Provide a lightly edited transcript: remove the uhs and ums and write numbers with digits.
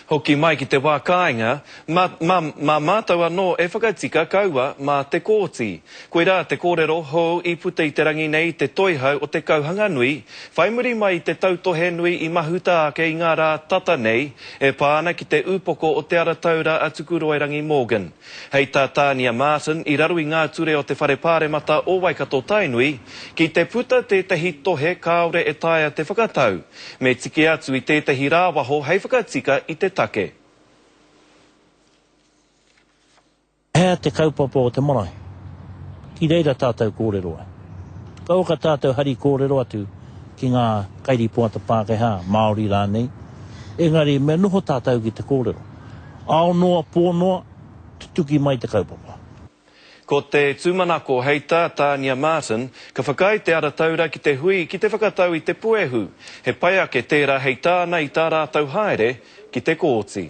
Hoki mai ki te wā kāinga, mā, mā, mā mātou anō e whakatika kaua mā te kōti. Koirā te kōrero hou i puta i te rangi nei i te toihau o te Kauhanganui, whai muri mai i te tautohe nui i mahuta ake i ngā rā tata nei e pā ana ki te upoko o te ara taura a Tukuroirangi Morgan. Hei tā Tānia Martin, i raro i ngā ture o te Whare Pāremata o Waikato-Tainui, ki te puta tētahi tohe kāore e taea te whakatau, Me tiki atu i tētahi rāwaho hei whakatika i te take. Hea te kaupapa o te marae? Ki reira tātou kōrero ai. Kauaka tātou hari kōrero atu ki ngā kairipoata Pākehā, Māori rānei, engari me noho tātou ki te kōrero. Ao noa, pō noa, tutuki mai te kaupapa. Ko te tūmanako, hei tā Tānia Martin, ka whakaae te Ara Taura ki te hui ki te whakatau i te puehu. He pai ake tērā hei tāna i tā rātou haere ki te kōti.